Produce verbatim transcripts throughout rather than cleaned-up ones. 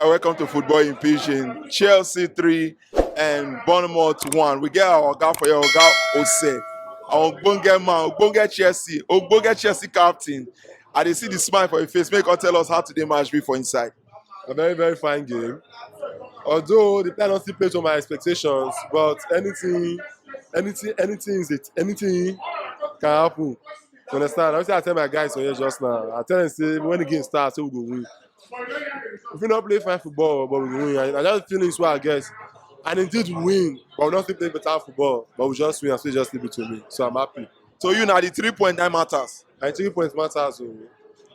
Uh, welcome to Football in Pidgin. Chelsea three and Bournemouth one. We get our oga for your oga Ose. Our ogbonge man, ogbonge Chelsea, ogbonge Chelsea captain. I dey see the smile for your face. Make you tell us how today match be for inside. A very, very fine game. Although the player don still play to my expectations, but anything, anything, anything is it. Anything can happen. You understand? I say I tell my guys for here just now. I tell them say when the game starts, say we go win. If we not play fine football, but we go win. I, I just feeling so I guess. And indeed we win, but we don't still play better football, but we just win and so just leave it to me. So I'm happy. So you now the three point nine matters. And three points matters. Oh.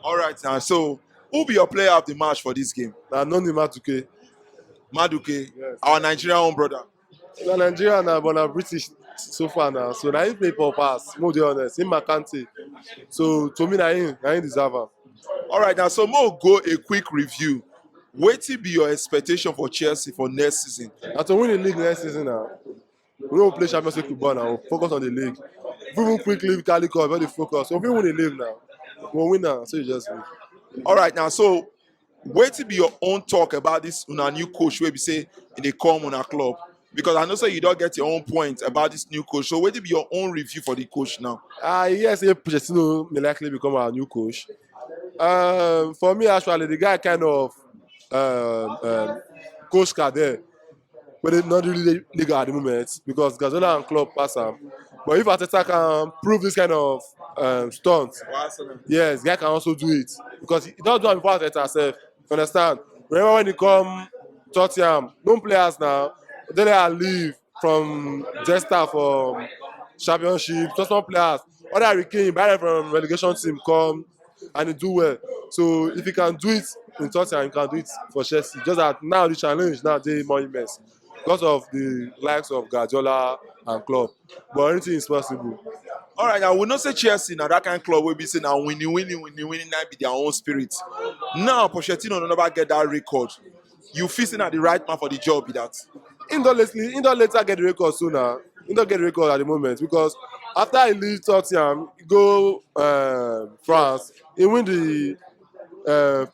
All right now. So who be your player of the match for this game? Now Noni Maduke. Maduke, yes. Our Nigerian own brother. Na Nigeria na, but na British so far now. So na him play for pass. Mo dey honest, him Makante. So to me na him, na him deserve am. All right now. So mo go a quick review. Wetin be your expectation for Chelsea for next season? Na to win the league next season now. We don't play Champions League football now. Focus on the league. If we win quickly, we can league up, very focus. So if we win the league now, we'll win now. So you just win. All right now. So wetin be your own talk about this una new coach wey be say e dey come una club? Because I know say you don get your own point about this new coach. So wetin be your own review for the coach now? Ah, yes, if Pochettino may likely become our new coach. Um, for me, actually, the guy kind of um, um, coach Kader, but they not really league at the moment because Guardiola and Klopp pass am. But if Arteta can prove this kind of um, stunt, yes, guy can also do it because he don't do it before Arteta himself. You understand? Remember when he come Tottenham, no players now, they are leave from Leicester for championship, just one players. Other Harry Kane, buy them from relegation team, come and he do well. So if he can do it in Tottenham, he can do it for Chelsea. Just that now the challenge now dey more immense because of the likes of Guardiola and Klopp. But anything is possible. All right, now we know say Chelsea now that kind of club will be saying now winning, winning, winning, winning, that be their own spirit. Now Pochettino no never get that record. You feel say na the right man for the job be that? He don lately, he don later get the record soon now. He don get the record at the moment because after he leave Tottenham, he go uh, France, he win the uh,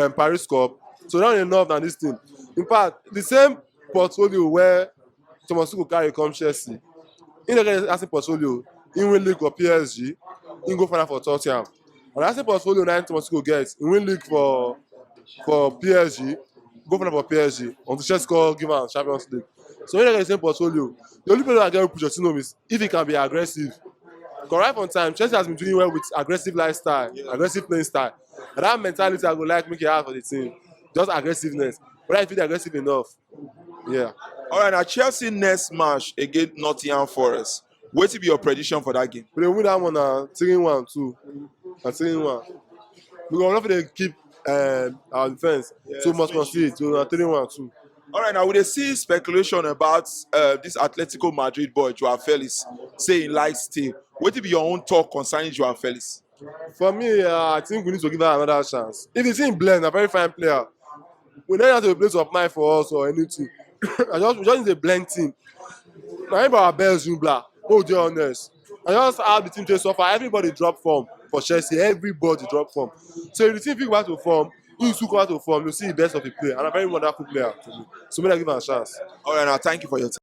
um, Paris Cup. So not enough than this thing. In fact, the same portfolio where Thomas Tuchel carry come Chelsea, he no get the same portfolio. He win league for P S G, he go final for Tottenham. And that's the portfolio now Thomas Tuchel gets. He win league for for P S G, go final for P S G until Chelsea come give am Champions League. So he no get the same portfolio. The only player I get with Pochettino is if he can be aggressive. Correct on time, Chelsea has been doing well with aggressive lifestyle, aggressive playing style. And that mentality I go like make it hard for the team. Just aggressiveness. But I feel aggressive enough. Yeah. All right, now Chelsea next match against Nottingham Forest. Wetin be your prediction for that game? We dey win that one now, three one two. And three one. We go not dey keep um, our defense. So must concede. So na three one two. All right, now we dey see speculation about uh, this Atletico Madrid boy Joao Felix say he likes stay. Wetin be your own talk concerning Joao Felix? For me, uh, I think we need to give her another chance. If you see him blend, a very fine player. We never have to replace of mine for us or anything. I just we just need a blend team. Na him our best Zubla. Oh, dey honest. I just have the team to suffer. Everybody drop form for Chelsea. Everybody drop form. So if the team fit go back to form, he too come back to form. You see the best of the player, and a very wonderful player to me. So make I give am a chance. All right, now thank you for your time.